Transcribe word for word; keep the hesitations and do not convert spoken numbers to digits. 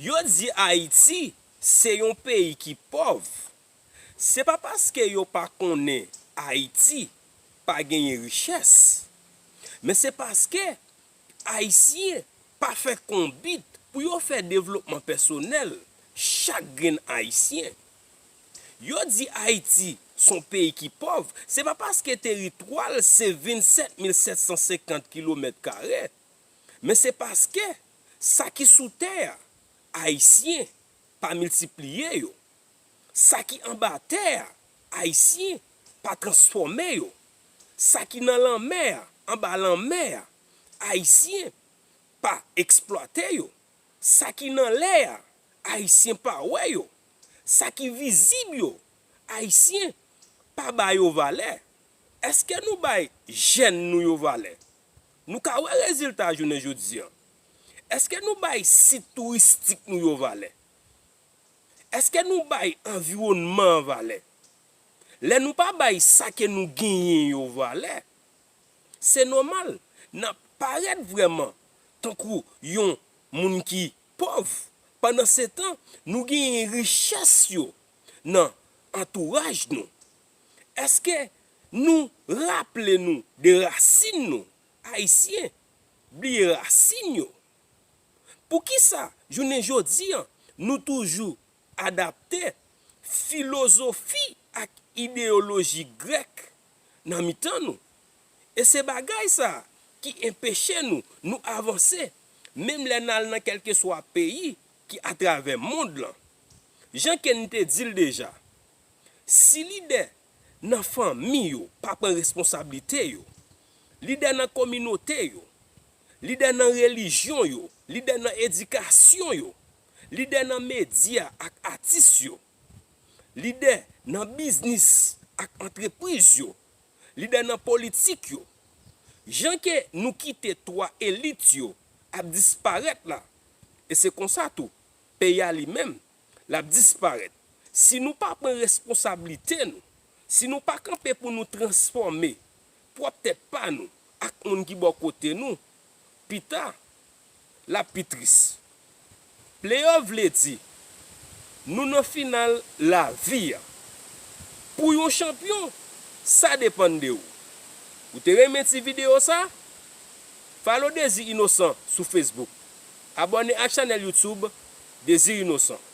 Yo di Ayiti se yon peyi ki pòv. Se pa paske yo pa konnen Ayiti pa genyen richès, men se paske Ayisyen pa fè konbit pou yo fè devlopman pèsonèl chak grenn Ayisyen. Yo di Ayiti s on peyi ki pòv, se pa paske teritwa l se vennsèt mil sèt san senkant kilomèt kare, men se paske sa ki sou tè a, Ayisyen pa miltipliye yo. Sa ki anba tè a, Ayisyen pa transfòme yo. Sa ki nan lanmè a, anba lanmè a, Ayisyen pa eksplwate yo. Sa ki nan lè a, Ayisyen pa wè yo. Sa ki vizib yo, Ayisyen pa ba yo valè. Èske nou bay jèn nou yo valè? Nou ka wè rezilta jounen jodi an. Èske nou bay sit touristik nou yo valè? Èske nou bay anviwònman an valè? Lè nou pa bay sa ke nou genyen yo valè, se nòmal n ap parèt vrèman tankou yon moun ki pòv. Pandansetan, nou genyen richès yo nan antouraj nou. Èske nou raple nou de rasin nou? Ayisyen bliye rasin yo. Poukisa jounen jodi an nou toujou adapte filozofi ak ideyoloji grèk nan mitan nou? E se bagay sa ki enpeche nou, nou avanse, menm lè n al nan kèlkeswa peyi ki atravè mond lan. Jan ke n te di l deja, si lidè nan fanmi yo pa pran responsablite yo, lidè nan kominote yo, lidè nan relijyon yo, lidè nan edikasyon yo, lidè nan medya ak atis yo, lidè nan biznis ak antrepriz yo, lidè nan politik yo, jan ke nou kite twa elit yo ap disparèt la, e se konsa tou, peyi a li menm, l ap disparèt. Si nou pa pran responsablite nou, si nou pa kanpe pou nou transfòme pwòp tèt pa nou ak moun ki bò kote nou, pita, l ap pi tris. Playoff vle di nou nan final lavi a. Pou yon chanpyon, sa depann de ou. Ou te renmen ti videyo sa? Follow Désir Innocent sou Facebook. Abòne ak chanèl YouTube Désir Innocent.